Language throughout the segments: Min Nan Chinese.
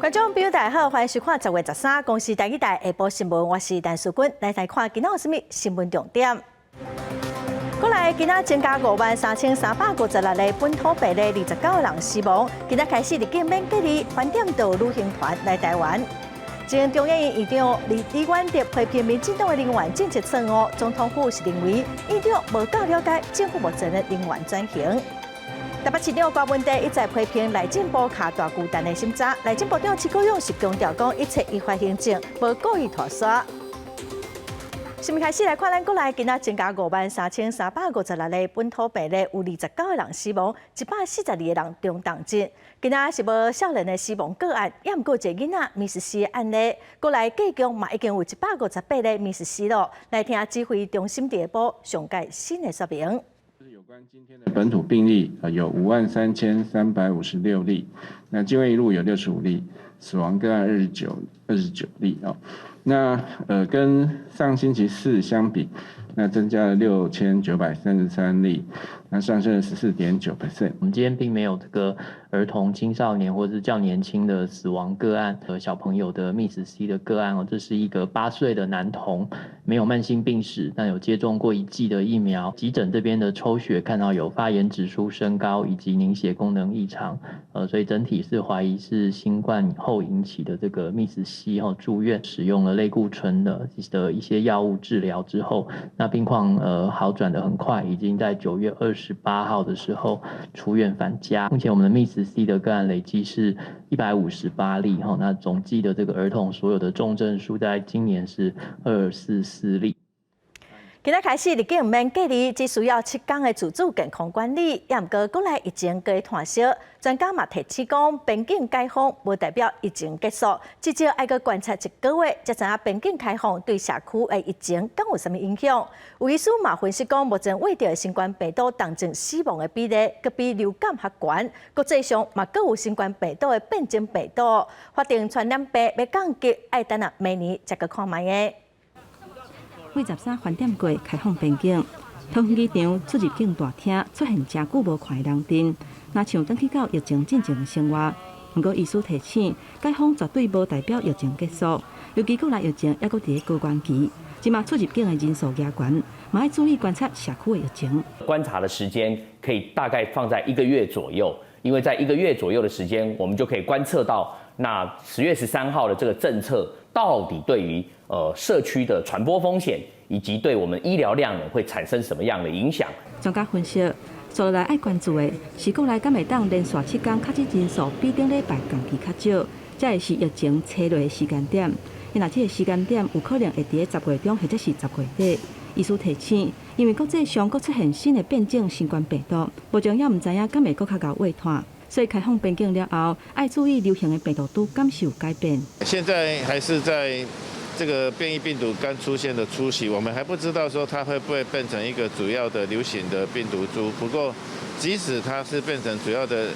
觀眾朋友大家好，歡迎收看10月13公視台語台下晡新聞，我是陳淑君，來來看今仔有啥物新聞重點。國內今仔增加53,356例本土病例，29個人死亡。今仔開始入境免隔離，返點到旅行團來台灣。前中研院院長李李遠哲批評民進黨的能源政策錯誤，總統府是認為院長無夠了解政府目前的能源轉型。台北市長柯文哲一再批評內政部敲大巨蛋的審查，內政部長徐國勇是強調講一切依法行政，無故意拖沙。新聞開始來看，咱國內今仔增加53,356例本土病例，有29個人死亡，142個人中重症。今仔是無少年的死亡個案，也毋過一個囡仔瀕死的案例。國內計共嘛已經有158例瀕死囉。來聽指揮中心下晡上蓋新的說明。有關今天的本土病例啊，有53,356例，那境外移入有65例，死亡個案29例啊。那跟上星期四相比，那增加了6933例，那上升了14.9%。我們今天並沒有這個兒童、青少年或者是較年輕的死亡個案和小朋友的MIS-C 的個案哦，這是一個8歲的男童，沒有慢性病史，但有接種過一劑的疫苗。急診這邊的抽血看到有發炎指數升高以及凝血功能異常，所以整體是懷疑是新冠後引起的這個 MIS-C 後住院使用了類固醇的一些藥物治療之後，那病況好轉得很快，已經在9月28號的時候出院返家。目前我們的 MIS-C 的個案累計是158例哈，那總計的這個兒童所有的重症數在今年是244例。今仔開始入境免隔離，只需要7天的自主健康管理。也毋過國內疫情閣湠燒，專家嘛提醒講，邊境解封無代表疫情結束，至少愛閣觀察一個月，才知影邊境開放對社區的疫情敢有啥物影響。有醫師嘛分析講，目前未著新冠病毒重症死亡的比例，閣比流感較懸。國際上嘛閣有新冠病毒的變種病毒，法定傳染病欲降級，愛等到明年才閣看覓的。月13翻點過開放邊境，桃園機場出入境大廳出現誠久無看的人陣，若像轉去到疫情進前的生活。毋過醫師提醒，解封絕對無代表疫情結束，尤其國內疫情猶閣佇咧高原期，這馬出入境的人數加懸，嘛愛注意觀察社區的疫情。觀察的時間可以大概放在一個月左右，因為在一個月左右的時間，我們就可以觀測到那10月13號的這個政策到底對於社區的傳播風險，以及對我們醫療量能會產生什麼樣的影響？專家分析，接落來愛關注的是國內敢會當連續7天確診人數比頂禮拜同期較少，才會是疫情衰落的時間點。若這個時間點有可能會佇咧10月中或者是10月底。醫師提醒，因為國際上閣出現新的變種新冠病毒，目前猶毋知影敢會閣較𠢕挖湠。所以開放邊境了後，愛注意流行的病毒株敢是有改變。現在還是在這個變異病毒剛出現的初期，我們還不知道說它會不會變成一個主要的流行的病毒株。不過，即使它是變成主要的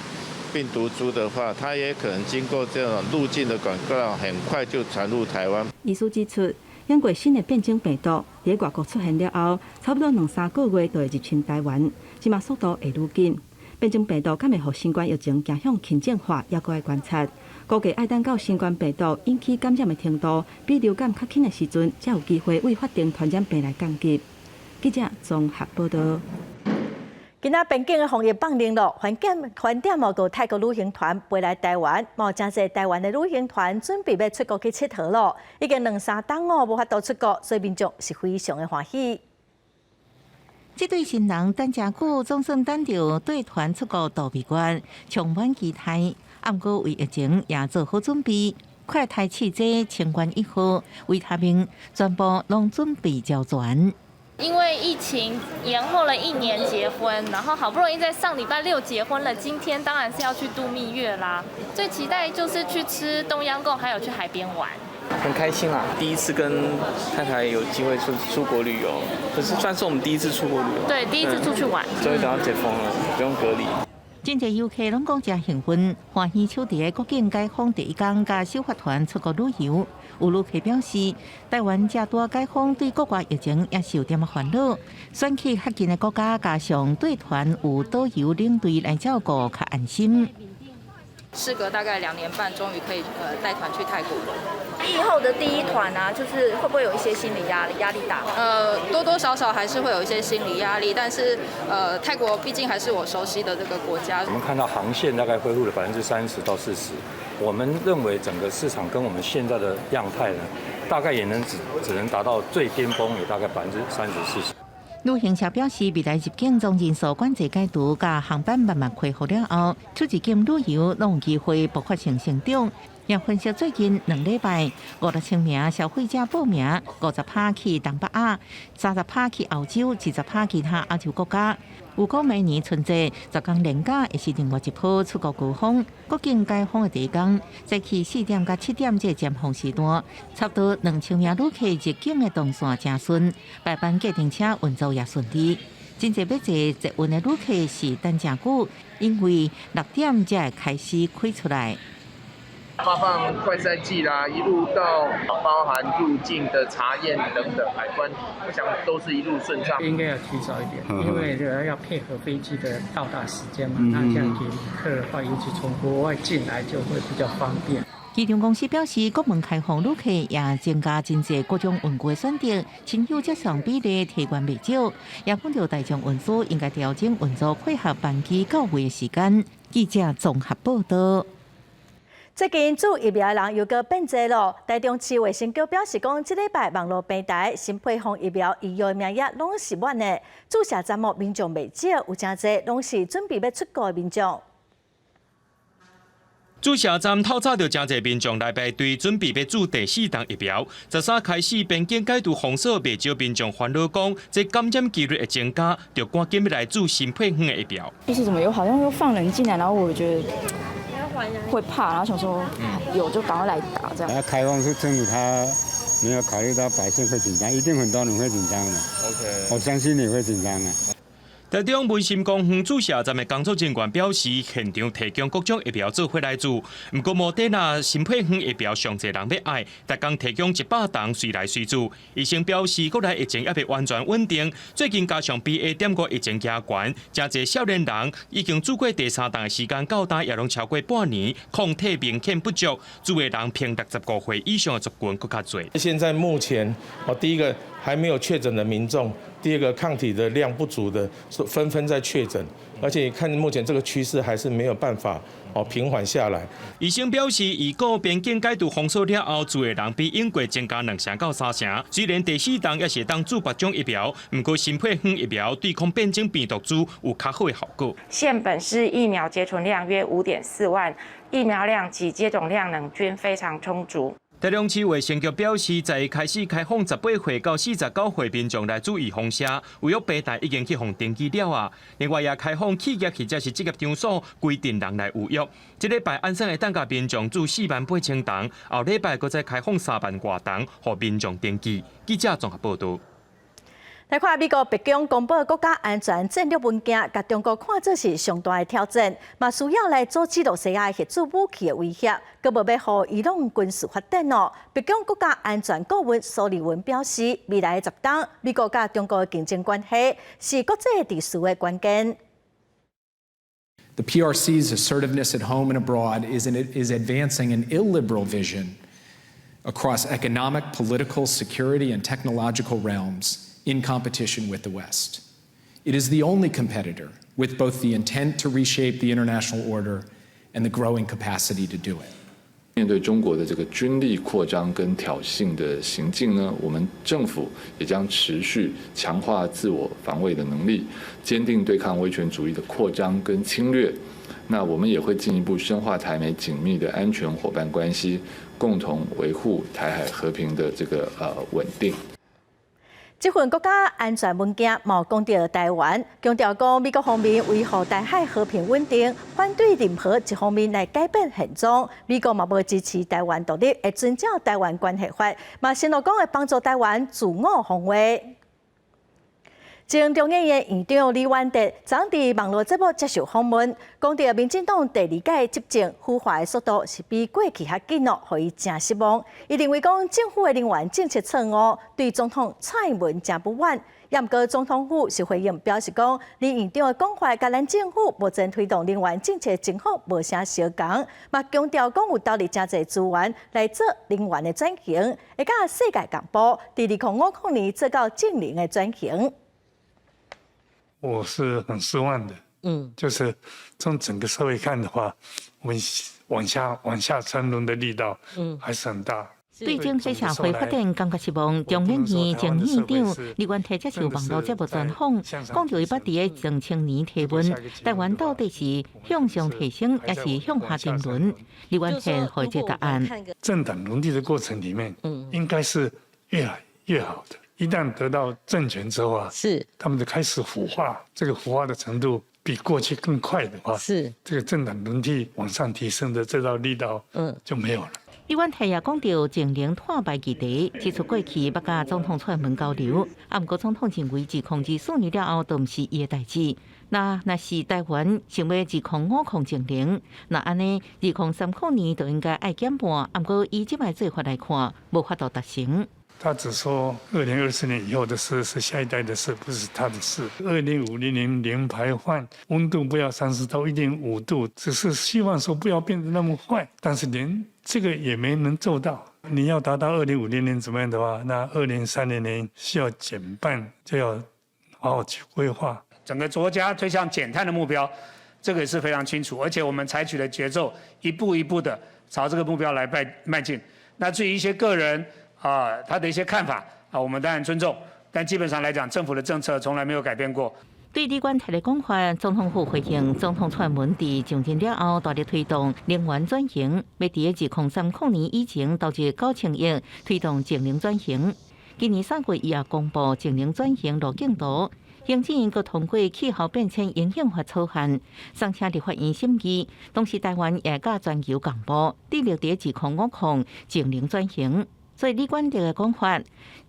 病毒株的話，它也可能經過這種入境的管道，很快就傳入台灣。醫師指出，經過新的變種病毒佇外國出現了後，差不多兩三個月就會入侵台灣，這馬速度會愈緊。變種病毒敢會予新冠疫情走向輕症化，猶閣愛觀察。估計愛等到新冠病毒引起感染的程度比流感較輕的時陣，才有機會為法定傳染病來降級。記者綜合報道。今仔邊境的防疫放寬囉，返點返點哦，閣泰國旅行團飛來台灣，嘛有誠濟台灣的旅行團準備欲出國去𨑨迌囉，已經兩三冬哦，無法度出國，所以民眾是非常的歡喜。這對新人等誠久，總算等著帶團出國度蜜月，充滿期待。毋過為疫情也做好準備，快篩試劑、清關1號、維他命，全部攏準備齊全。因為疫情延後了一年結婚，然後好不容易在上禮拜六結婚了，今天當然是要去度蜜月啦。最期待就是去吃冬陰功，還有去海邊玩。很開心啦，第一次跟太太有機會出國旅遊，可是算是我們第一次出國旅遊。對，第一次出去玩。終於等到解封了，不用隔離。真濟遊客攏講誠興奮，歡喜搶佇國境解封第一工，共首發團出國旅遊。有旅客表示，台灣遮拄解封，對國外疫情也是有點仔煩惱。選去較近的國家，加上帶團有導遊領隊來照顧，較安心。事隔大概2年半，終於可以帶團去泰國了。疫後的第一團啊，就是會不會有一些心理壓力？壓力大？多多少少還是會有一些心理壓力，但是泰國畢竟還是我熟悉的這個國家。我們看到航線大概恢復了30%到40%，我們認為整個市場跟我們現在的樣態呢，大概也能只能達到最巔峰，也大概30%、40%。旅行社表示，未來入境總人數管制解除，佮航班慢慢恢復了後，出入境旅遊攏有機會爆發性成長。也分析最近2禮拜五六千名消費者報名，50%去東北亞，30%去歐洲，20%其他亞洲國家。預估明年春節10天連假會是另外一波出國高峰。國境解封的第一工，早起4點到7點這個尖峰時段，差不多2000名旅客入境的動線誠順，排班計程車運作也順利。真濟欲坐捷運的旅客是等誠久，因為6點才會開始開出來。發放快篩劑啦，一路到包含入境的查驗等等海關，我想都是一路順暢。應該要提早一點，因為這個要配合飛機的到達時間嘛。那這樣給旅客的話，尤其從國外進來就會比較方便。機場公司表示，國門開放旅客也增加真濟各種運具選擇，親友接送比例提懸袂少，也講著大眾運輸應該調整運作配合班機到位的時間。記者綜合報道。最近注疫苗的人又閣變濟囉。台中市衛生局表示講，這禮拜網路平台新配方疫苗預約名額攏是滿的，注射站內民眾袂少，有誠濟攏是準備欲出國的民眾。注射站透早就誠濟民眾來排隊，準備欲注第四針疫苗。13開始邊境解除封鎖，袂少民眾煩惱講，這感染機率會增加，就趕緊欲來注新配方的疫苗。就是怎麼又好像又放人進來，然後我覺得會怕，然後想說有就趕快來打這樣。開放是政府他沒有考慮到百姓會緊張，一定很多人會緊張的。 我相信你會緊張的。台中文心公園注射站的工作人員表示，現場提供各種疫苗做伙來注，毋過莫德納新配方疫苗上濟人欲愛，逐工提供100筒隨來隨注。醫生表示，國內疫情猶未完全穩定，最近加上 BA.5疫情加懸，誠濟少年人已經注過第三針的時間到今也攏超過半年，抗體明顯不足，注的人偏65歲以上的族群閣較濟。現在目前，哦，第一個還沒有確診的民眾，第二個抗體的量不足的，是紛紛在確診，而且看目前這個趨勢還是沒有辦法哦平緩下來。醫生表示，預估邊境解除封鎖了後，注的人比往過增加2成到3成。雖然第四針猶是會當注別種疫苗，毋過新配方疫苗對抗變種病毒株有較好的效果。現本市疫苗接種量約5.4萬，疫苗量及接種量能均非常充足。台中市衛生局表示，在開始開放18歲到49歲民眾來注預防射，預約平台已經去予登記了啊。另外，也開放企業或者是職業場所規定人來預約。這禮拜按算會當共民眾注4萬8千筒，後禮拜閣再開放3萬外筒，予民眾登記。記者綜合報道。來看美國白宮公布國家安全戰略文件，共中國看做是上大的挑戰，嘛需要來阻止羅西亞核子武器的威脅，閣無欲予伊朗軍事發展哦。白宮國家安全顧問蘇利文表示，未來10冬，美國佮中國的競爭關係是國際秩序的關鍵。 The PRC's assertiveness at home and abroad is advancing an illiberal vision across economic, political, security, and technological realms in competition with the West. It is the only competitor with both the intent to reshape the international order and the growing capacity to do it. 面對中國的這個軍力擴張跟挑釁的行徑呢，我們政府也將持續強化自我防衛的能力，堅定對抗威權主義的擴張跟侵略。那我們也會進一步深化台美緊密的安全夥伴關係，共同維護台海和平的這個穩定。這份國家安全文件嘛有講著台灣，強調講美國方面維護台海和平穩定，反對任何一方面來改變現狀。美國嘛無支持台灣獨立，會遵照台灣關係法，嘛承諾講會幫助台灣自我防衛。前中研院院長李遠哲昨佇網路節目接受訪問，講著民進黨第二屆執政腐化的速度是比過去較緊哦，予伊誠失望。伊認為講政府的能源政策錯誤，對總統蔡英文誠不滿。也毋過總統府是回應表示講，李院長的講法佮咱政府目前推動能源政策情況無啥相仝，嘛強調講有投入誠濟資源來做能源的轉型，會佮世界共步，佇2050年做到淨零的轉型。我是很失望的，就是從整個社會看的話，我們往下沉淪的力道，還是很大。對整體社會發展感覺失望。中研院前院長李元鐵接受網路節目專訪，講著伊捌佇咧2000年提問：台灣到底是向上提升，抑是向下沉淪？李元鐵予這個答案。政黨輪替的過程裡面，應該是越來越好的。一旦得到政權之後啊，他們就開始腐化，這個腐化的程度比過去更快的話，這個政黨輪替往上提升的這道力道，就沒有了。李元鐵也講著淨零碳排議題，指出過去捌佮總統蔡英文交流，啊，毋過總統認為2024年了後都毋是伊的代誌。那若是台灣想欲2050淨零，那按呢2030年就應該愛減半，啊，毋過以這擺做法來看，無法度達成。他只說2024年以後的事是下一代的事，不是他的事。2050年零排放，溫度不要上升到1.5度，只是希望說不要變得那麼壞，但是連這個也沒能做到。你要達到2050年怎麼樣的話，那2030年需要減半，就要好好去規劃。整個國家推向減碳的目標，這個也是非常清楚，而且我們採取的節奏，一步一步的朝這個目標來邁進。那至於一些個人啊，他的一些看法啊，我們當然尊重，但基本上來講，政府的政策從來沒有改變過。對李元鐵的講法，總統府回應，總統蔡英文佇上任了後，大力推動能源轉型，欲佇2030年以前投入9000億推動淨零轉型。今年3月，伊也公布淨零轉型路徑圖，行政院閣通過氣候變遷因應法草案，送請立法院審議。同時，台灣也佮全球共步，致力佇2050淨零轉型。所以李元鐵的講法，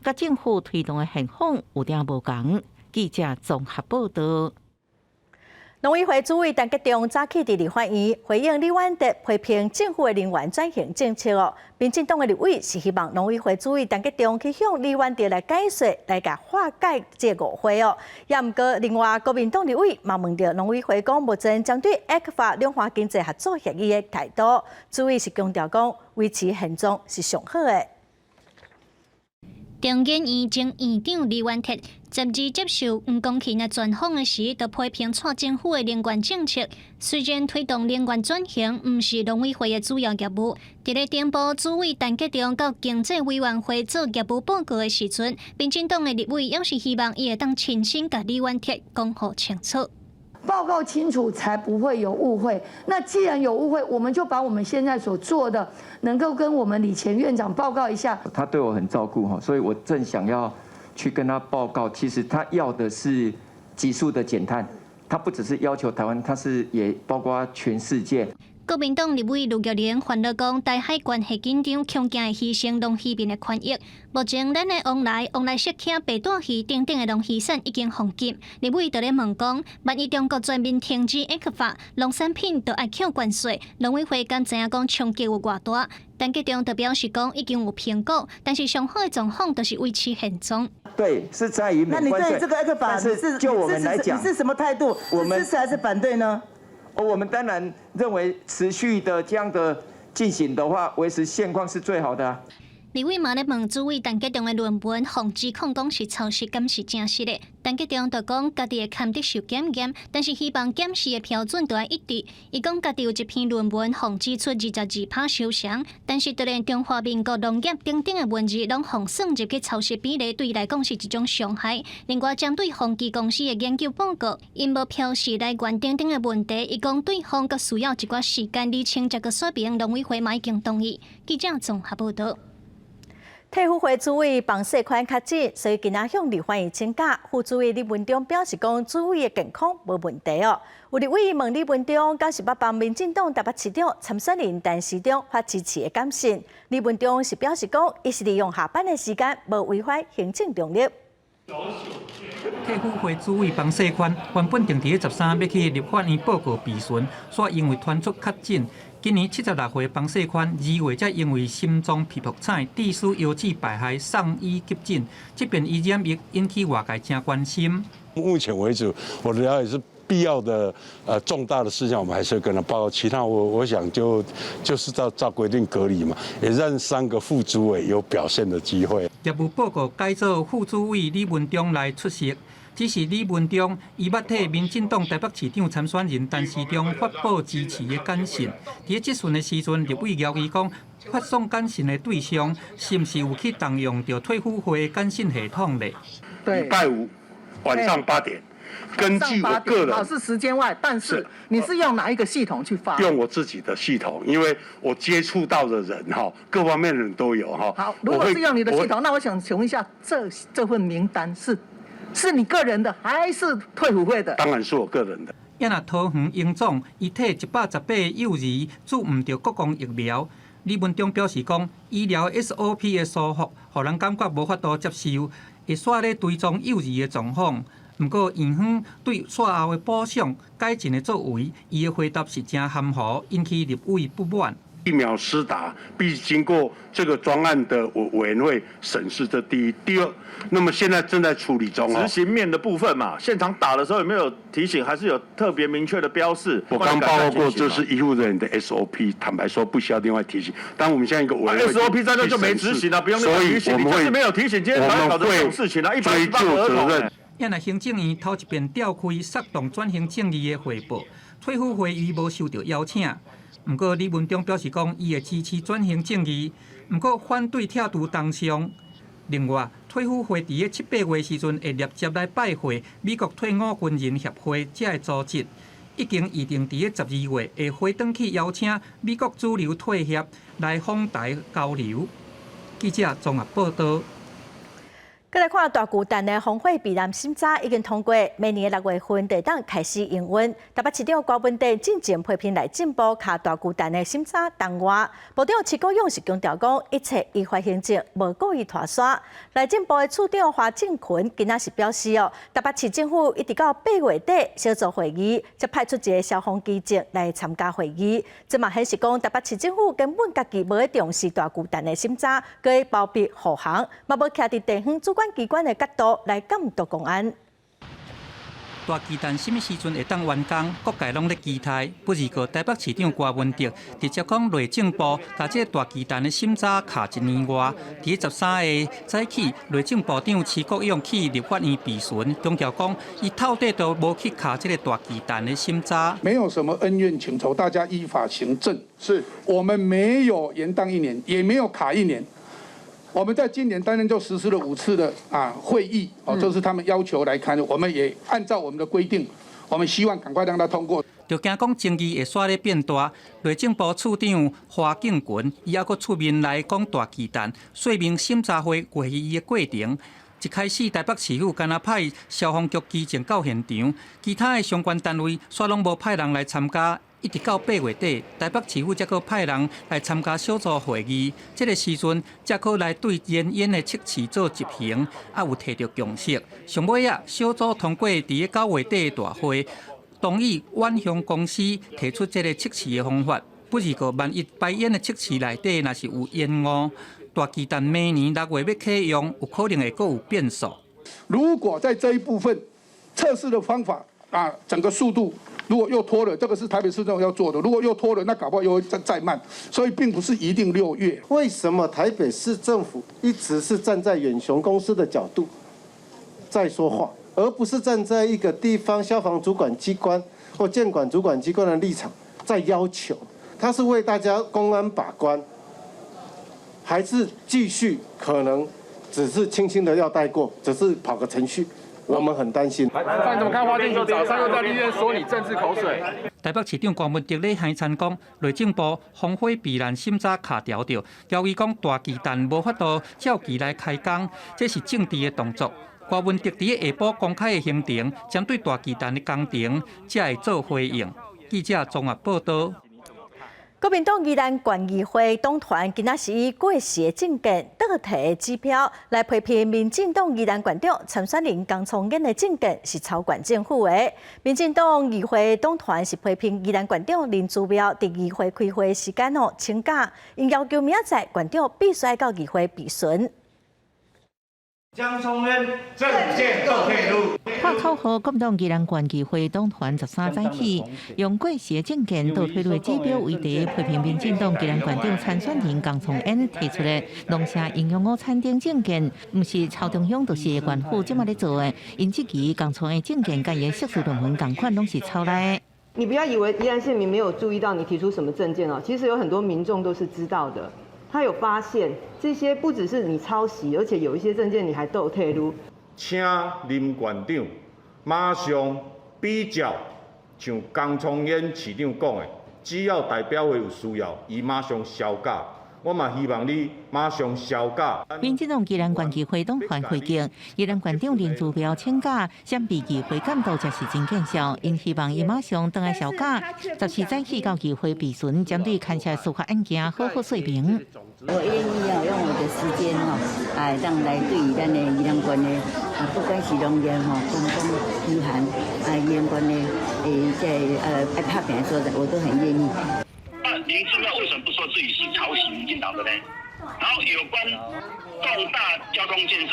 佮政府推動的現況有點無仝。記者綜合報道。農委會主委陳吉仲早起佇立法院回應李遠哲批評政府的能源轉型政策哦。民進黨的立委是希望農委會主委陳吉仲去向李遠哲來解說，來共化解這個誤會哦。也毋過，另外國民黨立委嘛問著農委會講，目前針對 ECFA 兩岸經濟合作協議的態度，主委是強調講維持現狀是上好的。中研院前院長李遠哲12接受黃光芹的專訪的時，就批評蔡政府的能源政策。雖然推動能源轉型毋是農委會的主要業務，佇咧頂部主委陳吉仲到經濟委員會做業務報告的時陣，民進黨的立委也是希望伊會當親身共李遠哲講予清楚。報告清楚，才不會有誤會。那既然有誤會，我們就把我們現在所做的，能夠跟我們李前院長報告一下。他對我很照顧哈，所以我正想要去跟他報告。其實他要的是急速的減碳，他不只是要求台灣，他是也包括全世界。國民黨立委盧玉玲煩惱講，台海關係緊張，恐驚會犧牲農漁民的權益。目前，咱的旺來石龛、白帶魚等等的農漁產已經封禁。立委就咧問講，萬一中國全面停止 ECFA，農產品就愛扣關稅，農委會敢知影講衝擊有偌大？陳吉仲就表示講，已經有評估，但是上好的狀況就是維持現狀。對，是在於那你對這個 ECFA 是就我們來講，你是什麼態度？我們支持還是反對呢？我們當然認為持續的這樣的進行的話，維持現況是最好的。立委嘛咧問主委陳吉仲的論文，予指控講是抄襲，敢是真實的？陳吉仲就講家己會堪得受檢驗，但是希望檢視的標準著愛一致。伊講家己有一篇論文，予指出22%收成，但是就連中華民國農業等等的文字，攏予算入去抄襲比例，對伊來講是一種傷害。另外，針對宏碁公司的研究報告，𪜶無標示來源等等的問題，伊講對方閣需要一寡時間釐清，才閣說明農委會嘛已經同意。記者綜合報道。退輔會主委彭世寬確診，所以今仔向立法院請假。副主委李文忠表示講，主委的健康無問題哦。有立委問李文忠，敢是捌幫民進黨台北市長參選人陳時中發支持的感信？李文忠是表示講，伊是利用下班的時間，無違反行政中立。退輔會主委方世寬原本定佇咧13欲去立法院報告備詢，煞因為傳出確診。今年76歲方世寬2月才因為心臟皮薄彩，致使腰子敗害送醫急診。這遍伊染疫引起外界誠關心。目前為止，我的了解是必要的，重大的事項，我們還是會跟他報告。其他我想就是照規定隔離嘛，也讓三個副主委有表現的機會。業務報告改做副主委李文忠來出席，只是李文忠伊捌替民進黨台北市長參選人陳時中發布支持的簡訊。佇咧質詢的時陣，立委質疑講，發送簡訊的對象是毋是有去動用著退輔會簡訊系統咧？禮拜五晚上8點。根據我個人，是時間外，但是你是用哪一個系統去發？用我自己的系統，因為我接觸到的人哈，各方面的人都有哈。好，如果是用你的系統，那我想請問一下，這份名單是你個人的，還是退輔會的？當然是我個人的。也若桃園榮總，伊替118個幼兒注毋著國光疫苗。李文忠表示講，醫療 SOP 的疏忽，予人感覺無法度接受，會煞咧追蹤幼兒的狀況。毋過，院方對煞後的補償改進的作為，伊的回答是誠含糊，引起立委不滿。疫苗施打必須經過這個專案的委員會審視，這第一。第二，那麼現在正在處理中。執行面的部分嘛，現場打的時候有沒有提醒，還是有特別明確的標示？我剛報告過，這是醫護人員的 SOP，坦白說不需要另外提醒。但我們現在一個委員會 SOP 在那就沒執行了，不用另外提醒。你就是沒有提醒，今天才搞這種事情啦，118個兒童。也若行政院頭一遍召開策動轉型正義的匯報，退輔會伊無受著邀請。毋過李文忠表示講，伊會支持轉型正義，毋過反對拆除東商。另外，退輔會佇咧7、8月時陣會立即來拜會美國退伍軍人協會這个組織，已經預定佇咧12月會回轉去邀請美國主流退協來訪台交流。記者綜合報導。閣來看大巨蛋的防火避難審查已經通過，明年的6月份就當開始營運。台北市長柯文哲進前批評內政部卡大巨蛋的審查耽誤。部長徐國勇是強調講，一切依法行政，無故意拖捾。內政部的次長華正群今仔是表示哦，台北市政府一直到8月底小組會議，才派出一个消防機長來參加會議。這嘛顯示講，台北市政府根本家己無咧重視大巨蛋的審查，閣包庇護航，嘛無徛佇地方主管機關的角度來監督公安。大巨蛋啥物時陣會當完工？各界攏咧期待。不過，台北市長柯文哲直接講內政部共這个大巨蛋的審查卡一年外。佇13个早起，內政部長徐國勇去立法院備詢，強調講，伊透底都無去卡這个大巨蛋的審查。沒有什麼恩怨情仇，大家依法行政。是我們沒有延宕一年，也沒有卡一年。我們在今年單單就實施了5次的會議，哦，這是他們要求來開，我們也按照我們的規定，我們希望趕快讓它通過。就驚講爭議會煞咧變大，內政部次長華敬群伊猶閣出面來講大巨蛋說明審查會過去伊的過程。一開始台北市府干焦派消防局機證到現場，其他的相關單位煞攏無派人來參加。一直到8月底，台北市府才閣派人來參加小組會議。這个時陣才閣來對燃煙的測試做執行，也有提著共識。上尾仔，小組通過佇咧9月底的大會，同意遠雄公司提出這个測試的方法。不過，萬一排煙的測試內底若是有延誤，大巨蛋明年6月欲啟用，有可能會閣有變數。如果在這一部分測試的方法啊，整個速度如果又拖了，這個是台北市政府要做的。如果又拖了，那搞不好又會再慢。所以並不是一定6月。為什麼台北市政府一直是站在遠雄公司的角度在說話，而不是站在一個地方消防主管機關或建管主管機關的立場在要求？他是為大家公安把關，還是繼續可能只是輕輕的要帶過，只是跑個程序？我們很擔心。那你怎麼看花敬群早上又在立院說你政治口水？台北市長柯文哲咧海參講，內政部防火避難審查卡條著，交伊講大巨蛋無法度照期來開工，這是政治的動作。柯文哲佇下晡公開的行程，針對大巨蛋的工程，才會做回應。記者綜合報導。國民黨宜蘭縣議會黨團今仔是以過時的政見、倒提指標來批評民進黨宜蘭縣長參選人江聰淵的政見是抄縣政府的。民進黨議會黨團是批評宜蘭縣長林姿妙佇議會開會時間哦請假，𪜶要求明仔載縣長必須愛到議會備詢。江聰淵政見倒退嚕。喊口號，國民黨宜蘭縣議會黨團13早起，用過時的政見倒退嚕的指標為題，批評民進黨宜蘭縣長參選人江聰淵提出的農舍營養午餐等政見，毋是抄中央，就是縣府這麼咧做的。𪜶質疑江聰淵政見佮伊的碩士論文仝款，攏是抄來。你不要以為宜蘭縣民沒有注意到你提出什麼政見哦，其實有很多民眾都是知道的。他有發現這些不只是你抄襲，而且有一些政見你還倒退嚕。請林縣長馬上比照像江聰淵市長講的，只要代表會有需要，伊馬上銷假。我嘛希望你馬上銷假。民進黨宜蘭縣議會黨團回擊，宜蘭縣長林姿妙請假，閃避議會監督才是真見笑。𪜶希望伊馬上轉來銷假，14早起到議會備詢，針對牽涉司法案件好好說明。我願意啊，用我的時間吼，哎，當來對於咱的宜蘭縣的，不管是農業吼、觀光、漁航啊，宜蘭縣的誒，在愛拍拚的所在，我都很願意。那林姿妙為什麼不說自己是抄襲民進黨的呢？然後有關重大交通建設，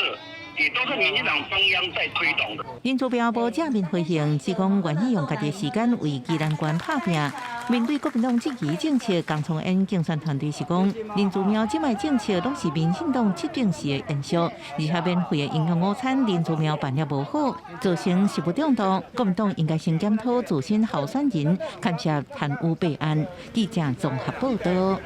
也都是民進黨中央在推動的。林姿妙無正面回應，只講願意用家己的時間為宜蘭縣拍拚。面對國民黨質疑政策，江聰淵競選團隊是講，林姿妙這擺政策攏是民進黨執政時的延續，而且免費的營養午餐林姿妙辦了無好，造成食物中毒。國民黨應該先檢討自身候選人牽涉貪污弊案。記者綜合報道。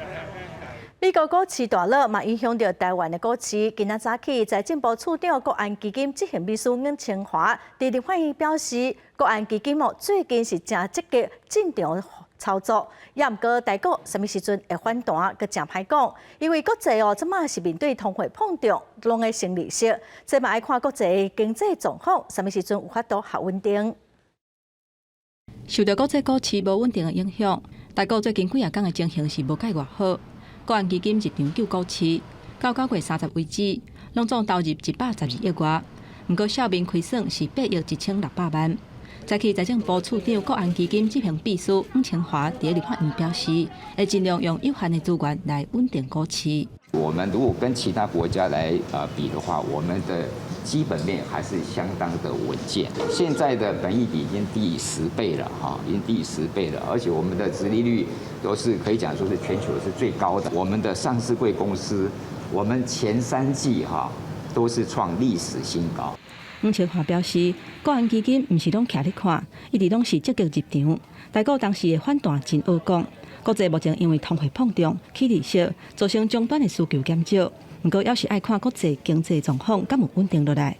美國股市大落，嘛影響著台灣的股市。今仔早起，財政部次長國安基金執行秘書阮清華佇立法院表示，國安基金哦最近是誠積極進場操作，也毋過台股啥物時陣會反彈，閣誠歹講。因為國際哦，這馬是面對通貨膨脹，攏會升利息，這嘛愛看國際經濟狀況，啥物時陣有法度較穩定。受著國際股市無穩定的影響，台股最近幾仔工的情形是無蓋偌好。國安基金入場救股市，到9月30為止，攏總投入112億外。毋過數面虧損是8億1600萬。早起財政部次長國安基金執行秘書黃清華佇立法院表示，會盡量用有限的資源來穩定股市。我們如果跟其他國家來比的話，我們的基本面還是相當的穩健。現在的本益比已經低於10倍了，哈，已經低於十倍了，而且我們的殖利率都是可以講說是全球是最高的。我們的上市櫃公司，我們前3季哈都是創歷史新高。黃清華表示，國安基金毋是攏徛咧看，一直攏是積極入場。台股當時的反彈真惡講，國際目前因為通貨膨脹、起利息，造成終端的需求減少。毋過，猶是愛看國際經濟狀況敢有穩定落來。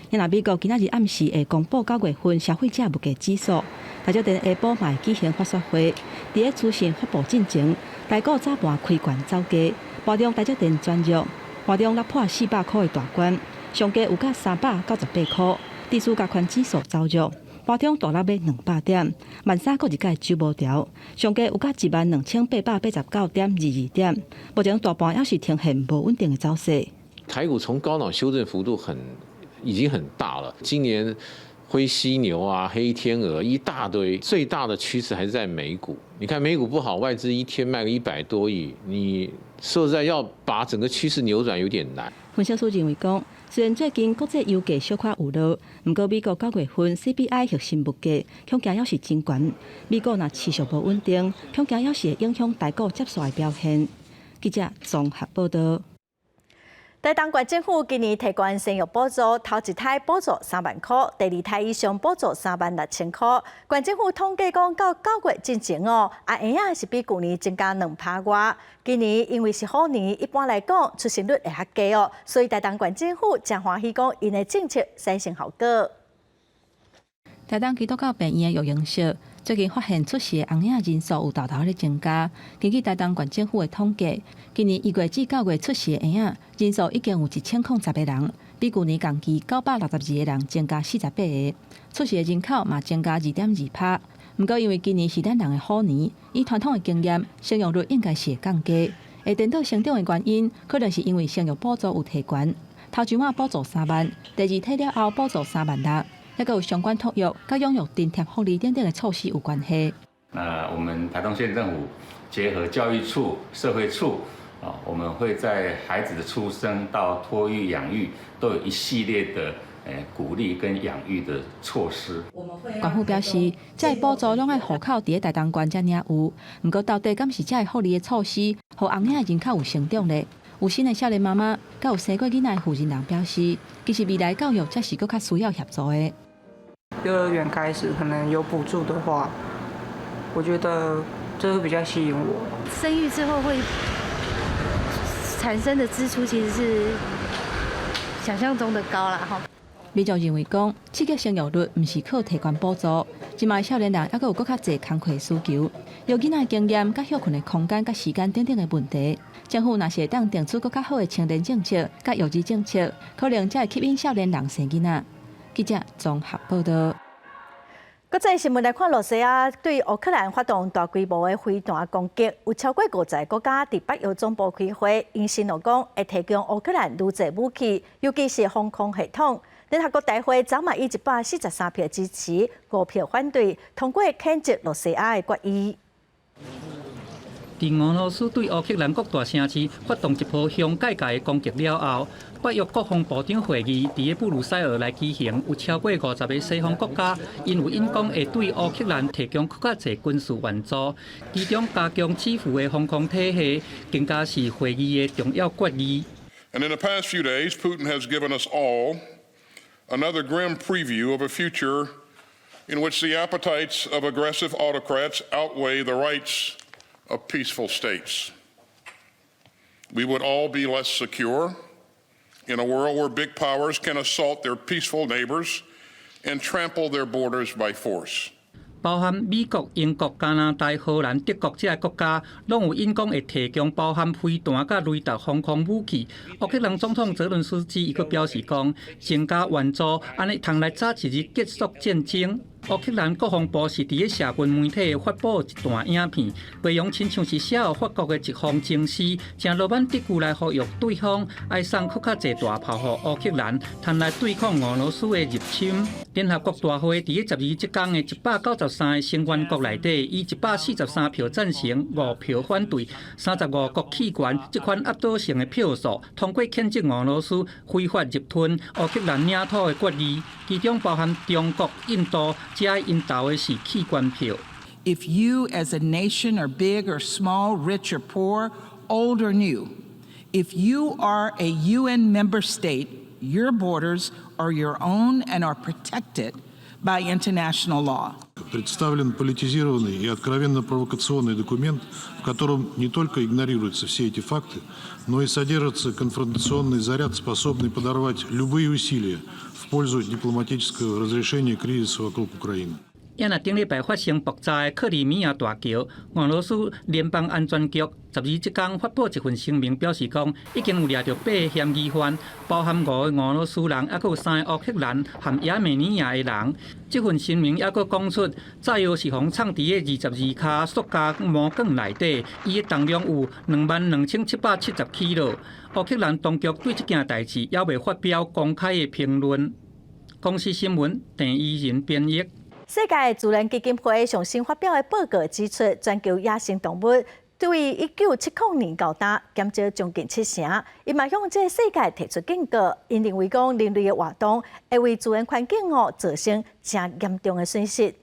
若美國今仔日暗時會公布9月份消費者物價指數，台積電下晡嘛會舉行法說會，佇咧資訊發布進前，台股早盤開懸走低，盤中台積電轉弱，盤中落破400箍的大關，上低有到398箍，指數加權指數走弱，盤中大落欲200點，萬三閣一改走無調，上低有到12,889.22點，目前大盤猶是呈現無穩定的走勢。台股從高檔修正幅度很已經很大了，今年灰犀牛啊、黑天鵝一大堆，最大的趨勢還是在美股。你看美股不好，外資一天賣個100多億，你說實在要把整個趨勢扭轉有點難。分析師認為講，雖然最近國際油價小可有落，毋過美國9月份 CPI 核心物價恐驚猶是真懸。美股若持續無穩定，恐驚猶是會影響台股接續的表現。記者綜合報道。台東縣政府今年提懸生育補助，頭一胎補助3萬箍，第二胎以上補助3萬6千箍。縣政府統計講，到9月進前哦，啊嬰仔是比舊年增加2趴外。今年因為是虎年，一般來講出生率會較低哦，所以台東縣政府誠歡喜講，𪜶的政策產生效果。台東基督教病院的育嬰室最近發現出世的嬰仔人數有沓沓咧增加。根據台東縣政府的統計，今年1月至9月出世的嬰仔人數已經有1010個人，比舊年同期962個人增加48個。出世的人口嘛增加2.2趴。毋過因為今年是咱人的虎年，以傳統的經驗，生育率應該是會降低。會顛倒成長的原因，可能是因為生育補助有提懸，頭一擺補助3萬，第二梯了後補助3萬6，抑閣有相關托育、佮養育津貼福利等等的措施有關係。那我們台東縣政府結合教育處、社會處，啊，我們會在孩子的出生到托育、養育，都有一系列的鼓勵跟養育的措施。縣府表示，這個補助攏愛戶口佇咧台東縣才領有，毋過到底敢是這个福利的措施，予紅領人口有成長咧？有新的少年媽媽，佮有生過囡仔的負責人表示，其實未來教育才是閣較需要協助的。幼兒園開始可能有補助的話，我覺得這會比較吸引我。生育之後會產生的支出其實是想象中的高啦，哈。民眾認為講，刺激生育率毋是靠提懸補助，這擺少年人猶閣有閣較濟工課需求，有囡仔經驗、佮歇睏的空間、佮時間等等的問題。政府若是會當定出閣較好的青年政策、佮育兒政策，可能才會吸引少年人生囡仔。記者綜合報道。國際新聞來看，羅西亞對烏克蘭發動大規模的飛彈攻擊，有超過50個國家佇北約總部開會，𪜶承諾講會提供烏克蘭愈濟武器，尤其是防空系統。聯合國大會昨嘛以143票支持，5票反對，通過譴責羅西亞的決議。佇俄羅斯對烏克蘭各大城市發動一波兇界界的攻擊了後，北約國防部長會議佇咧布魯塞爾來舉行，有超過50個西方國家，𪜶有應講會對烏克蘭提供閣較濟軍事援助，其中加強戰斧的防空體系，更加是會議的重要決議。 And in the past few days, Putin has given us all another grim preview of a future in which the appetites of aggressive autocrats outweigh the rights of peaceful states. We would all be less secure in a world where big powers can assault their peaceful neighbors and trample their borders by force. 包含美國、英國、加拿大、荷蘭、德國這个國家，攏有應講會提供包含飛彈佮雷達防空武器。烏克蘭總統澤倫斯基伊閣表示講，增加援助，按呢通來早一日結束戰爭。烏克蘭國防部是佇咧社群媒體發布一段影片，內容親像是寫予法國的一方情詩，誠羅曼蒂克來呼籲對方愛送閣較濟大炮予烏克蘭，通來對抗俄羅斯的入侵。聯合國大會佇咧12這工的193個成員國內底，以143票贊成、5票反對、35國棄權，這款壓倒性的票數，通過譴責俄羅斯非法入吞烏克蘭領土的決議，其中包含中國、印度，這𪜶投的是棄權票。 If you as a nation are big or small, rich or poor, old or new, if you are a UN member state, your borders are your own and are protected by international law. Представлен политизированный и откровенно провокационный документ, в котором не только игнорируются все эти факты, но и содержится конфронтационный заряд, способный подорвать любые усилия в пользу дипломатического разрешения кризиса вокруг Украины. 也若頂禮拜發生爆炸的克里米亞大橋，俄羅斯聯邦安全局12這工發布一份聲明，表示講已經有掠著八个嫌疑犯，包含五個俄羅斯人，猶閣有三個烏克蘭和亞美尼亞的人。這份聲明猶閣講出，炸藥是予藏佇咧22跤塑膠魔棍內底，伊的重量有22,770克。烏克蘭當局對這件代誌猶未發表公開的評論。公視新聞鄭怡仁編譯。世界自然基金會上新發表的報告指出，全球野生動物對1970年到今減少將近七成。伊嘛向這个世界提出警告，𪜶認為講人類的活動會為自然環境哦造成誠嚴重的損失。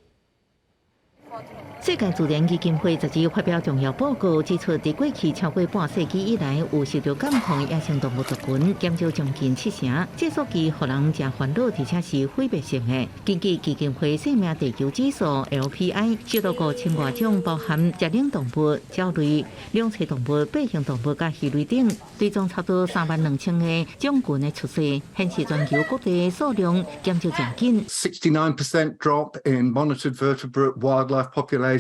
世界自然基金會12發表重要報告，指出，佇過去超過半世紀以來，有受著監控野生動物族群減少將近七成。這數據予人誠煩惱，而且是毀滅性的。根據基金會生命地球指數 LPI，收錄5000外種，包含食奶動物、鳥類、兩棲動物、爬行動物佮魚類等，追蹤差不多3萬2千個種群的出世，顯示全球各地數量減少誠緊。 69% drop in monitored vertebrate wildlife populations.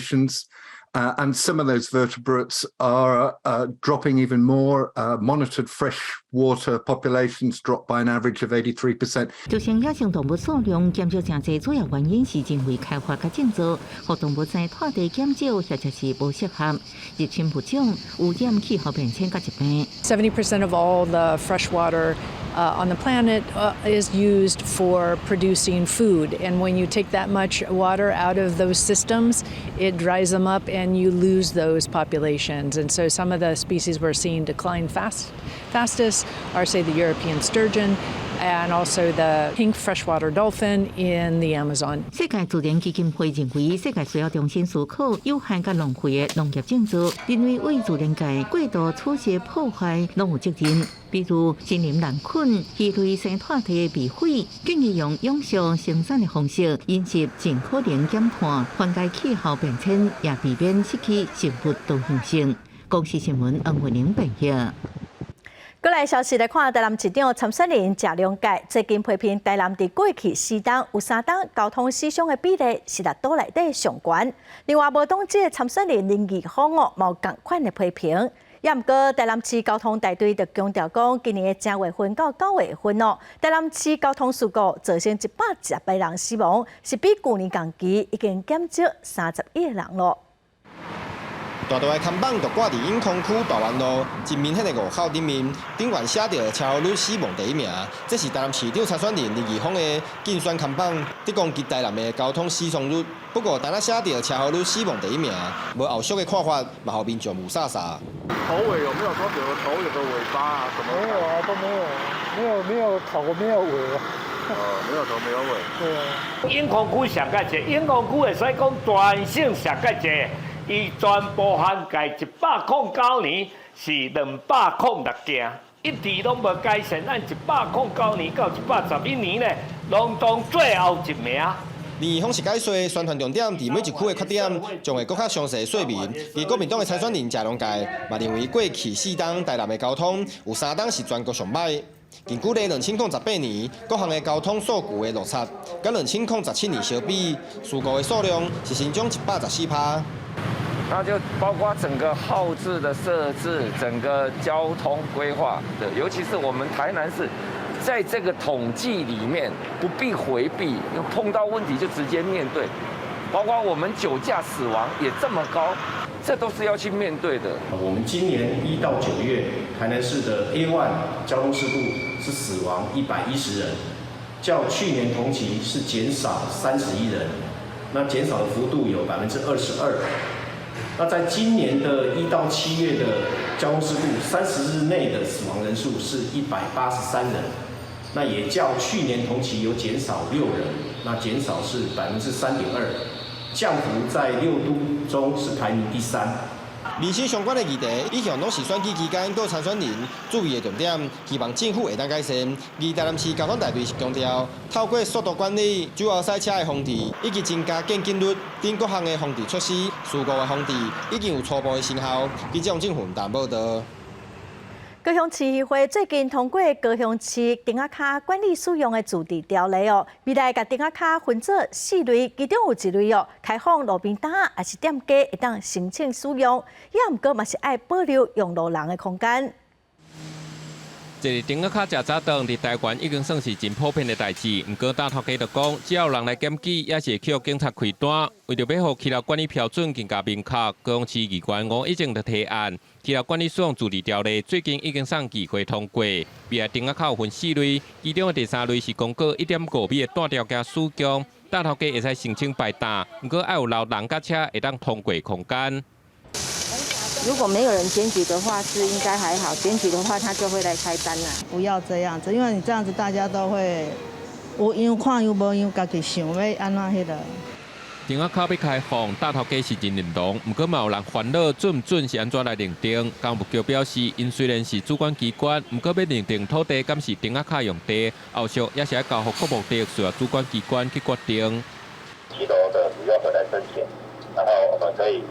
And some of those vertebrates are dropping even more. Monitored freshwater populations drop by an average of 83%. 造成野生動物數量減少誠濟，主要原因是人為開發佮種植，予動物在脫地減少，或者是無適合入侵物種、污染、氣候變遷佮疾病。 70% of all the freshwater on the planet is used for producing food. And when you take that much water out of those systems, it dries them up and you lose those populations. And so some of the species we're seeing decline fastest are, say, the European sturgeon and also the pink freshwater dolphin in the Amazon. 世界自然基金會認為，世界需要重新思考有限佮浪費的農業政策，認為對自然界過度取食破壞攏有責任。比如森林濫墾、魚類生態體被毀，建議用永續生產的方式，飲食盡可能減碳，緩解氣候變遷，也避免失去生物多樣性。公視新聞黃慧玲編譯。過來消息來看，台南市長參選人謝龍介最近批評台南佇過去四冬有三冬交通死傷的比例是六都內底上懸。另外，無黨籍參選人林義峰哦，嘛有仝款的批評。也毋過，台南市交通大隊就強調講，今年的正月份到九月份哦，台南市交通事故造成110個人死亡，是比舊年同期已經減少31個人囉。大大的看板就掛佇永康區大灣路，真明顯的路口頂面，頂懸寫著車禍率死亡第一名。這是台南市長參選人林義峰的競選看板，佇攻擊台南的交通死傷率。不過，單單寫著車禍率死亡第一名，無後續的看法，嘛予民眾霧煞煞。頭尾有沒有說有個頭有個尾巴啊？什麼？沒有啊，都沒有，沒有沒有頭沒有尾啊。哦，沒有頭沒有尾。對啊。永康區上較濟，永康區會使講全省上較濟。伊全部涵蓋109年是206件，一直攏無改善。按109年到111年呢，攏當最後一名。林義峰是解說宣傳重點佇每一區的缺點，將會閣較詳細說明。而國民黨的參選人謝龍介嘛認為，過去四冬台南的交通有三冬是全國上䆀。根據咧2018年各項的交通數據的落差，佮2017年相比，事故的數量是成長114%。那就包括整個號誌的設置，整個交通規劃的，尤其是我們台南市，在這個統計裡面不必迴避，碰到問題就直接面對。包括我們酒駕死亡也這麼高，這都是要去面對的。我們今年1到9月，台南市的 A1 交通事故是死亡110人，較去年同期是減少31人，那減少的幅度有22%。那在今年的1到7月的交通事故，30日內的死亡人數是183人，那也較去年同期有減少6人，那減少是3.2%，降幅在六都中是排名第三。民生相關的議題，一向攏是選舉期間各參選人注意的重點，希望政府會當改善。而台南市交通大隊是強調，透過速度管理、酒後賽車的防治，以及增加見警率等各項的防治措施，事故的防治已經有初步的成效。記者王正雲台報導。高雄市議會最近通過高雄市釘仔跤管理使用的自治條例哦，未來共釘仔跤分做四類，其中有一類哦，開放路邊攤抑是店家會當申請使用，也毋過嘛是愛保留用路人的空間。這個釘仔跤食早頓佇台灣已經算是真普遍的代誌。毋過大頭家就講，只要有人來檢舉，也是會予警察開單。為著欲予騎樓管理標準更加明確，高雄市議員吳益政就提案，騎樓管理使用自治條例最近已經送議會通過。未來釘仔跤有分四類，其中的第三類是公告1.5米的單條橋使用，大頭家會使申請擺擔，毋過愛有留人佮車會當通過空間。如果沒有人檢舉的話，是應該還好；檢舉的話，他就會來開單啦。不要這樣子，因為你這樣子，大家都會有樣看樣，無樣家己想欲按怎彼個。釘仔跤欲開放，大頭家是真認同，毋過嘛有人煩惱準毋準是按怎來認定。工務局表示，𪜶雖然是主管機關，毋過欲認定土地敢是釘仔跤用地，後續也是愛交予國務地需要主管機關去決定。騎樓的使用者來申請，然後我們可以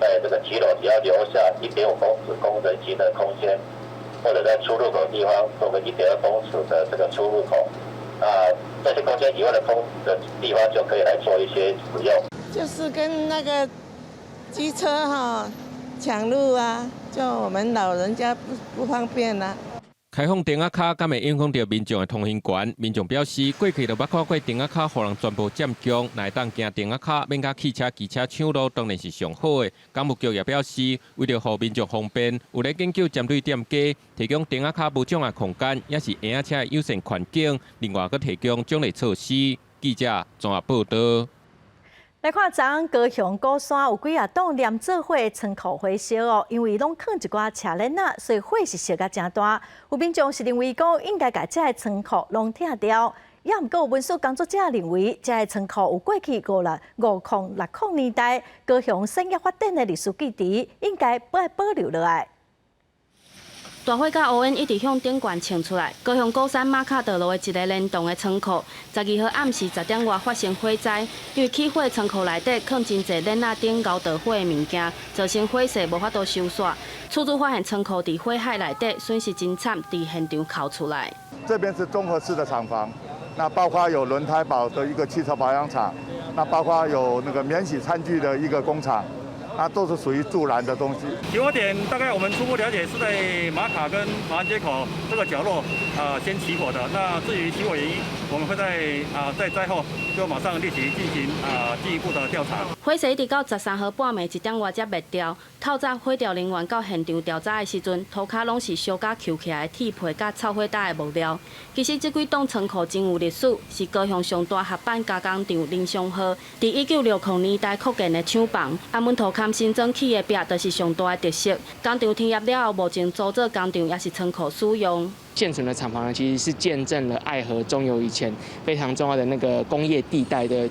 在這個騎樓只要留下1.5公尺供人行的空間，或者在出入口地方做個1.2公尺的這個出入口，啊，這些空間以外的空的地方就可以來做一些使用。就是跟那個機車哈搶路啊，就我們老人家不方便啦。開放亭仔跤，敢會影響著民眾的通行權？民眾表示，過去就捌看過亭仔跤，予人全部佔用，若會當行亭仔跤，免共汽車、機車搶路，當然是上好的。工務局也表示，為著予民眾方便，有咧研究針對店家提供亭仔跤無障礙空間，抑是嬰仔車的友善環境，另外閣提供獎勵措施。記者綜合報導。來看，昨昏高雄鼓山有幾仔棟連做伙倉庫火燒哦，因為攏囥一寡車輪仔，所以火是燒甲誠大。有民眾是認為講應該共這个倉庫攏拆掉，也毋過有文史工作者認為，這个倉庫有過去50-60年代高雄產業發展的歷史記憶，應該愛保留落來。大火佮烏煙一直向頂懸衝出來。高雄鼓山馬卡道路的一个連棟的倉庫，12號暗時10點外發生火災，因為起火倉庫內底囥真濟鏈仔頂𠢕著火的物件，造成火勢無法度收煞。厝主發現倉庫佇火海內底損失真慘，佇現場哭出來。這邊是綜合式的廠房，那包括有輪胎保的一個汽車保養廠，那包括有那個免洗餐具的一個工廠。那都是屬於助燃的東西。起火點大概我們初步了解是在馬卡跟馬鞍街口這個角落啊，先起火的。那至於起火原因，我們會在災後就馬上立即進行進一步的調查。火勢一直到13號半暝1點外才滅掉。透早火調人員到現場調查的時陣，塗跤攏是燒甲虯起來的鐵皮佮臭火焦的木料。其實這幾棟倉庫真有歷史，是高雄上大合板加工廠林松號，佇1960年代擴建的廠房。啊，門塗跤新裝起的壁，就是上大的特色。工廠停業了後，目前租做工廠抑是倉庫使用。現存的廠房呢，其實是見證了愛河中游以前非常重要的那個工業地帶的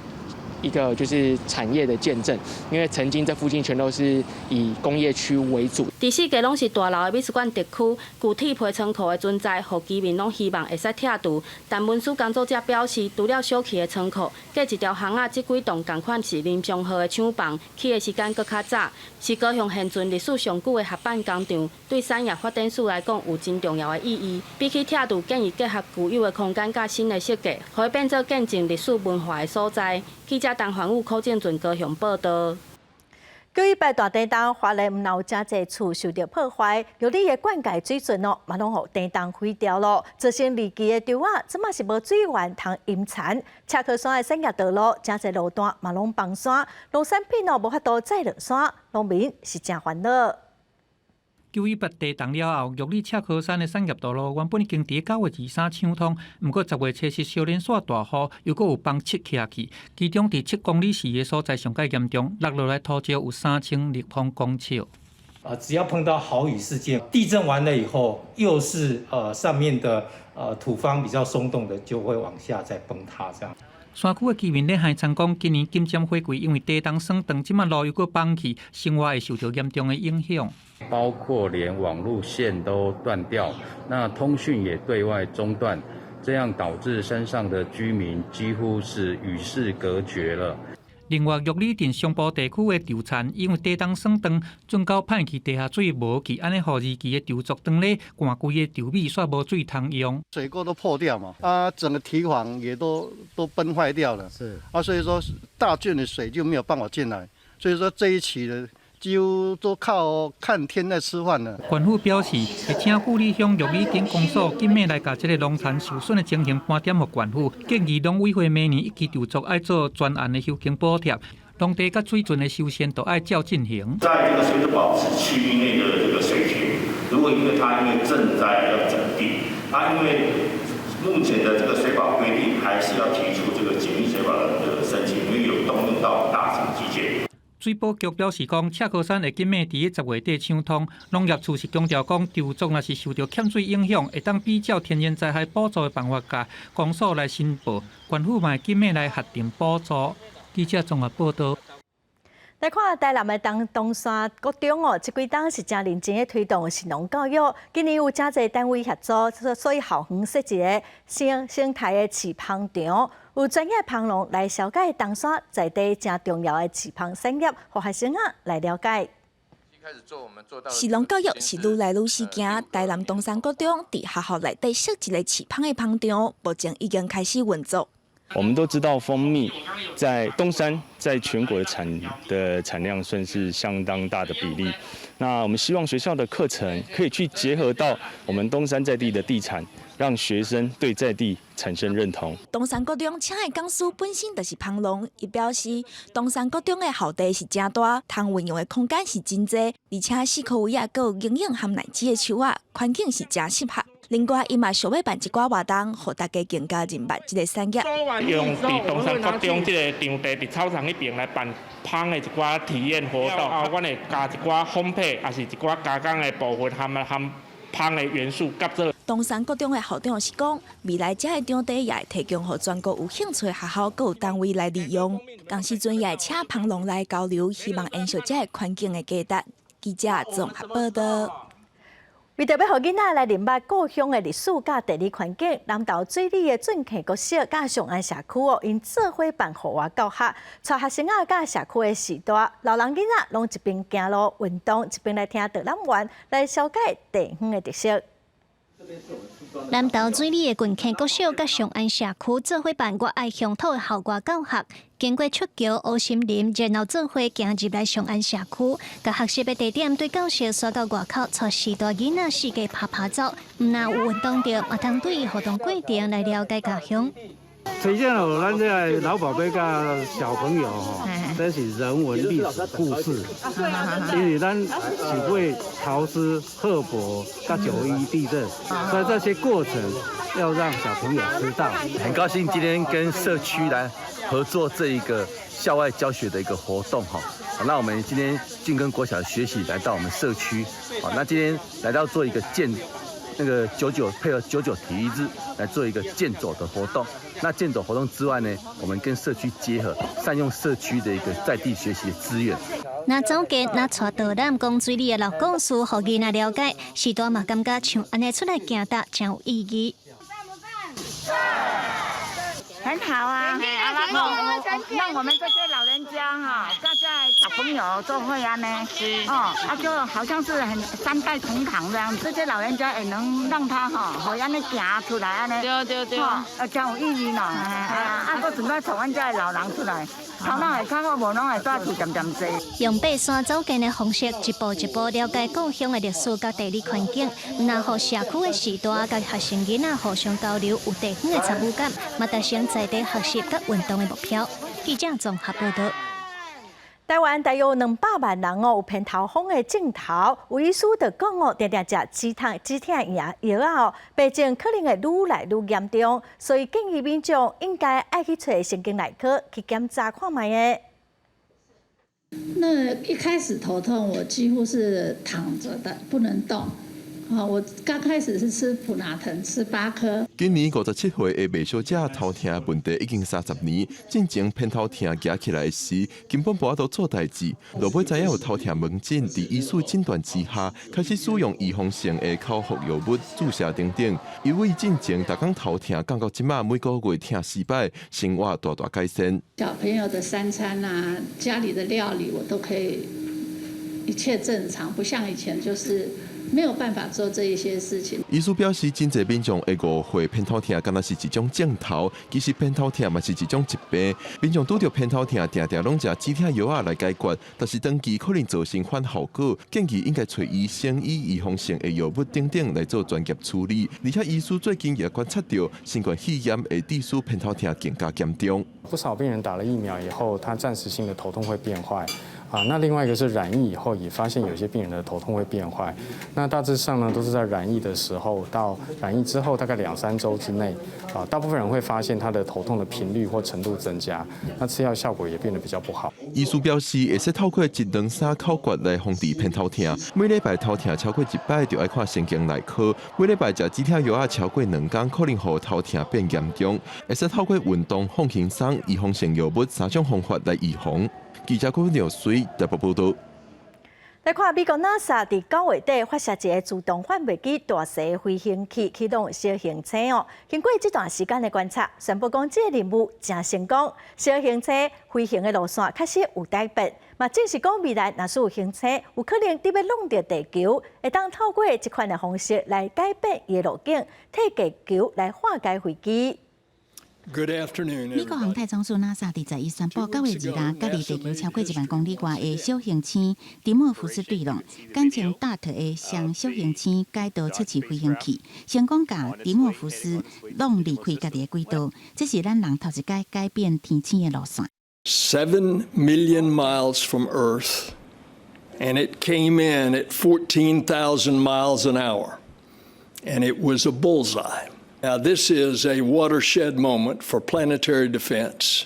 一個就是產業的見證，因為曾經這附近全都是以工業區為主。佇四界攏是大樓的美術館特區，舊鐵皮倉庫的存在，予居民攏希望會使拆除。但文史工作者表示，除了小氣的倉庫，隔一條巷仔這幾棟仝款是林松號的廠房，起的時間閣較早，是高雄現存歷史上久的合板工廠，對產業發展史來講有真重要的意義。比起拆除，建議結合舊有的空間佮新的設計，予伊變做見證歷史文化的所在。記者陳環武、柯正俊高雄報導。9·18大地震，花蓮毋但有誠濟厝受著破壞，玉里的灌溉水圳哦，嘛攏予地動毀掉囉，造成二期的池仔，這馬是無水源通淹田。赤科山的產業道路，誠濟路段嘛攏崩山，農產品哦無法度載落山，農民是誠煩惱。9·18地動了後，玉里赤科山的產業道路原本已經佇9月23搶通，毋過10月7日小連續大雨，又閣有崩七起去，其中佇7公里4的所在上蓋嚴重，落落來土石有3000立方公尺。啊，只要碰到豪雨事件，地震完了以後，又是上面的土方比較鬆動的，就會往下再崩塌，這樣。山區的居民咧還曾講，今年金針火季因為地動霜凍，這馬路又閣崩去，生活會受著嚴重的影響。包括連網路線都斷掉，那通訊也對外中斷，這樣導致山上的居民幾乎是與世隔絕了。另外，玉里鎮上部地區的池田，因為地動霜凍，圳溝歹去，地下水無去，按呢予二期的池作當咧旱季的池尾煞無水通用。水溝都破掉嘛，啊，整個堤防也都崩壞掉了。是啊，所以說大圳的水就沒有辦法進來，所以說這一期的幾乎都靠看天在吃飯了。縣府表示，會請富里鄉玉里鎮公所緊密來共這个農田受損的情形盤點予縣府，建議農委會明年一期池作愛做專案的修經補貼，農地佮水圳的修繕都愛照進行。在這個水土保持區域內的這個水田，如果因為它因為震災要整地，它因為目前的這個水保規定，還是要提出這個簡易水保的申請，因為有動用到大型機械。水保局表示講，赤科山會緊密佇10月底搶通。農業處是強調講，池作若是受著欠水影響，會當比照天然災害補助的辦法，共公所來申報，縣府嘛會緊密來核定補助。記者綜合報導。來看台南的東山國中哦，這幾冬是誠認真咧推動食農教育。今年有誠濟單位協助，所以校園設一个生態的飼蜂場，有專業蜂農來紹介東山在地誠重要的飼蜂產業，予學生仔來了解。食農教育是愈來愈時行，台南東山國中佇學校內底設一个飼蜂的蜂場，目前已經開始運作。我們都知道蜂蜜在東山，在全國的產量算是相當大的比例。那我們希望學校的課程可以去結合到我們東山在地的地產，讓學生對在地產生認同。東山國中請的講師本身就是蜂農，伊表示東山國中的校地是誠大，通運用的空間是真濟，而且四箍圍仔閣有營養含奶子的樹仔，環境是誠適合。另外，伊嘛想欲辦一寡活動，予大家更加認捌這个產業。用佇東山國中這个場地，佇操場彼爿來辦蜂的一寡體驗活動，啊，阮會加一寡烘焙，抑是一寡加工的部分，含蜂的元素夾做。東山國中的校長是講，未來這个場地也會提供予全國有興趣的學校閣有單位來利用。仝時陣也會請蜂農來交流，希望延續這个環境的價值。記者綜合報道。為著欲予囡仔來認捌故鄉的歷史佮地理環境，南投水里的圳坑國小佮上安社區哦，𪜶做伙辦戶外教學，帶學生仔佮社區的序大，老人囡仔攏一邊行路運動，一邊來聽導覽員來紹介地方的特色。南投水里的圳坑國小佮上安社區做伙辦我愛鄉土的校外教學，經過出橋、烏森林，然後做伙行入來上安社區，共學習的地點對教室徙到外口，帶序大囡仔四界趴趴走，毋但有運動著，嘛通對活動過程來了解家鄉。呈現了咱這个老寶貝佮小朋友吼，這是人文歷史故事，因為咱是為桃絲、賀伯佮9·11地震，所以這些過程要讓小朋友知道。很高興今天跟社區來合作這一個校外教學的一個活動哈。那我們今天俊耕國小學習來到我們社區，好，那今天來到做一個健。那個九九配合九九體育日來做一個健走的活動。那健走活動之外呢，我們跟社區結合，善用社區的一個在地學習的資源。若走見，若帶導覽講水里的老故事，予囡仔了解，序大嘛感覺像按呢出來行踏誠有意義。很好啊，讓我們這些老人家哈，大家小朋友做伙按呢，哦，啊就好像是很三代同堂這樣，這些老人家也能讓他哈，予按呢行出來按呢，對對對，啊，真有意義喏，啊，閣順便帶阮遮的老人出來，頭腦會較好，無攏會蹛厝恬恬坐。用爬山走見的方式，一步一步了解故鄉的歷史佮地理環境，毋但予社區的序大佮學生囡仔互相交流，有地方的參與感，嘛達成在地學習佮運動的目標。記者綜合報道。台灣大約200萬人哦，有偏頭風的症頭，有醫師就講哦，定定食止痛藥仔哦，病情可能會愈來愈嚴重，所以建議民眾應該愛去揣神經內科去檢查看覓的。那一開始頭痛，我幾乎是躺着的，不能動。啊，我剛開始是吃普拿疼，吃8顆。今年57歲的麥小姐頭痛問題已經30年，進前偏頭痛行起來時，根本無法度做代誌。落尾知影有頭痛門診，佇醫師診斷之下，開始使用預防性的口服藥物注射等等。因為進前逐工頭痛，降到這馬每個月痛四擺，生活大大改善。小朋友的三餐啊，家裡的料理我都可以一切正常，不像以前就是。沒有辦法做這一些事情。醫師表示，真濟民眾會誤會偏頭痛，敢若是一種症頭，其實偏頭痛嘛是一種疾病。民眾拄著偏頭痛，定定攏食止痛藥仔來解決，但是長期可能造成反效果。建議應該揣醫生以預防性的藥物等等來做專業處理。而且醫師最近也觀察到，新冠肺炎會致使偏頭痛更加嚴重。不少病人打了疫苗以後，他暫時性的頭痛會變壞。啊，那另外一個是染疫以後，也發現有些病人的頭痛會變壞。那大致上呢，都是在染疫的時候到染疫之後大概兩三週之內，啊，大部分人會發現他的頭痛的頻率或程度增加，那吃藥效果也變得比較不好。醫師表示，會使透過一兩三口訣來防治偏頭痛。每禮拜頭痛超過一擺，就愛看神經內科；每禮拜食止痛藥仔超過2工，可能予頭痛變嚴重。會使透過運動、放輕鬆、預防性藥物三種方法來預防。記者郭廖水台北報道。來看美國 NASA 佇9月底發射一个自動販賣機大踅飛行器啟動小行星哦。經過這段時間的觀察，宣布講這个任務誠成功，小行星飛行的路線確實有改變，嘛證實講未來若是有行星有可能佇欲挵著地球，會當透過這款的方式來改變伊的路徑，替地球來化解危機。Good afternoon. 美國航太總署 NASA 佇11宣布，9月2日，佮離地球超過1萬公里外的小行星迪莫福斯對挵，簡稱 DART 的雙小行星軌道測試飛行器，成功共迪莫福斯挵離開家己的軌道。這是咱人頭一擺改變天星的路線。 7 million miles from Earth, and it came in at 14,000 miles an hour, and it was a bullseye. Now, this is a watershed moment for planetary defense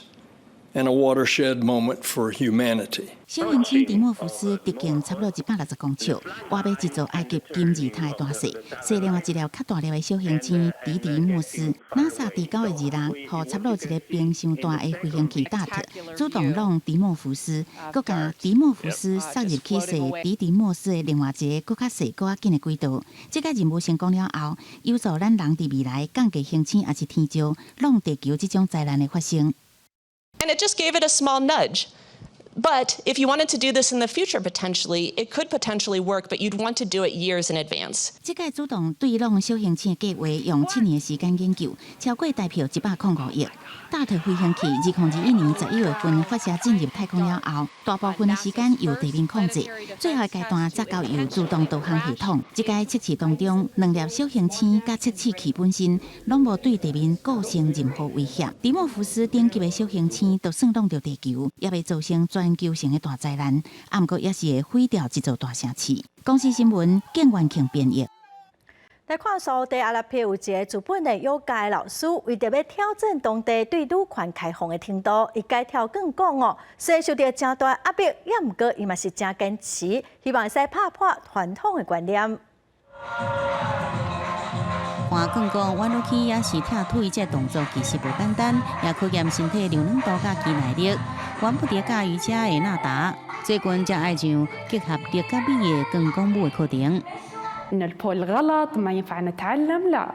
and a watershed moment for humanity. 小行星迪莫福斯直徑差不多160公尺，倚欲一座埃及金字塔的大細。是另外一粒較大粒的小行星迪迪莫斯，NASA 佇9月2日，予差不多一个冰箱大的飛行器 DART 主動挵迪莫福斯，閣共迪莫福斯塞入去踅迪迪莫斯的另外一个閣較細、閣較緊的軌道。這個任務成功了後，有助咱人佇未來降低行星抑是天石挵地球這種災難的發生。 And it just gave it a small nudge. But if you wanted to do this in the future, potentially, it could potentially work, but you'd want to do it years in advance. 這個主動對挵小行星的計劃用7年的時間研究，超過台票105億。達特飛行器2021年11月份發射進入太空了後，大部分的時間由地面控制，最後階段則交由自動導航系統。這個測試當中，兩粒小行星佮測試器本身攏無對地面構成任何威脅。迪莫福斯頂級的小行星就算挵著地球，也袂造成全球性的大災難，啊，毋過也是會毀掉這座大城市。公視新聞，建元慶編譯。來看沙烏地阿拉伯有一个日本的瑜伽老師，為著欲挑戰當地對女權開放的程度，伊改跳鋼管哦，雖然受著誠大壓迫，也毋過伊嘛是誠堅持，希望會使拍破傳統的觀念。盤鋼管彎落去抑是拆腿，這動作其實無簡單，也考驗身體柔軟度佮肌耐力。原本佇教瑜伽的納達，最近才愛上結合力佮美的鋼管舞的課程。 إن ال pole غلط ما ينفع نتعلم، لا،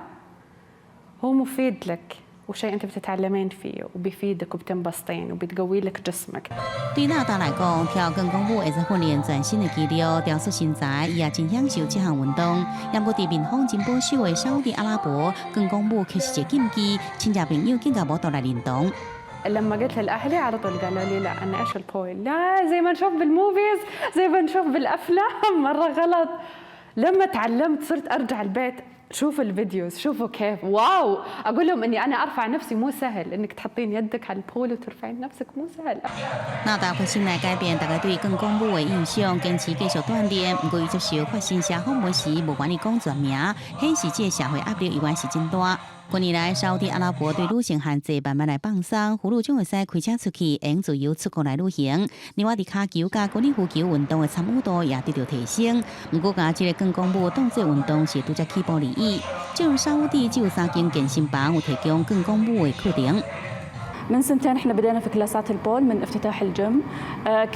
هو مفيد لك وشيء أنت بتتعلمين فيه وبيفيدك وبتنبسطين وبتقوي لك جسمك。對納達來講，跳鋼管舞會使訓練全身的肌肉，雕塑身材，伊也真享受這項運動。不過，佇民風真保守的沙烏地阿拉伯，鋼管舞卻是一個禁忌，親戚朋友更加無法度來認同。 لما قلت لأهلي على طول قالوا لي لا، أنا إيش ال pole، لا، زي ما نشوف بال movies، زي ما نشوف بالأفلام، مرة غلط. لما تعلمت صرت أرجع البيت شوف ال videos، شوفوا كيف، wow، اقول لهم اني انا ارفع نفسي مو سهل، انك تحطين يدك على ال pole وترفعين نفسك مو سهل。納達決心來改變大家對鋼管舞的印象，堅持繼續鍛鍊。毋過，伊接受法新社訪問時，無願意講全名，顯示這个社會壓力依然是真大。近年來，沙烏地阿拉伯對女性限制慢慢來放鬆，婦女總會使開車出去，會用自由出國來旅行。另外，佇跤球佮高爾夫球運動的參與度也得到提升。毋過，共這个鋼管舞當做運動是拄才起步而已。這沙烏地只有三間健身房有提供鋼管舞的課程。 من سنتين احنا بدينا في كلاسات ال pole من افتتاح الجيم.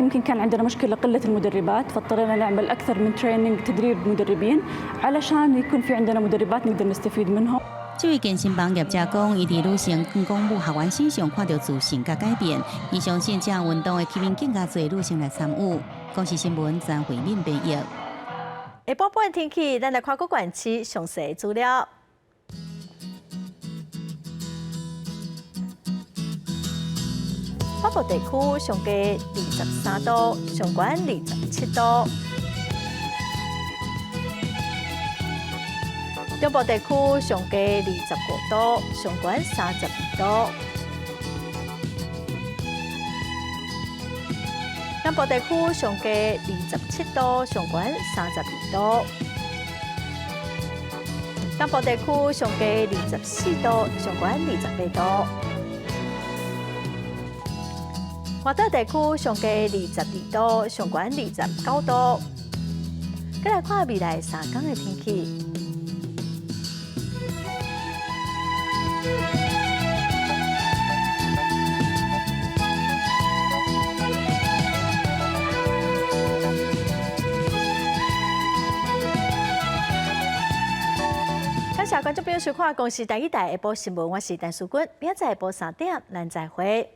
يمكن كان عندنا مشكله قله المدربات، فاضطرينا نعمل اكثر من training، تدريب مدربين، علشان يكون في عندنا مدربات نقدر نستفيد منهم。這位健身房業者講，伊佇女性鋼管舞學員身上看著自信佮改變，伊相信這項運動會吸引更加濟女性來參與。公視新聞曾慧敏編譯。下晡半天氣，咱來看各縣市詳細資料。北部地區上低23度，上懸27度。中部地區上低25度，上懸32度。南部地區上低27度，上懸32度。東部地區上低24度，上懸28度。外島地區上低22度，上懸29度。閣來看未來3工的天氣。感謝觀眾朋友收看《公視台語台》下晡新聞，我是陳淑君，明仔載下晡3點，咱再會。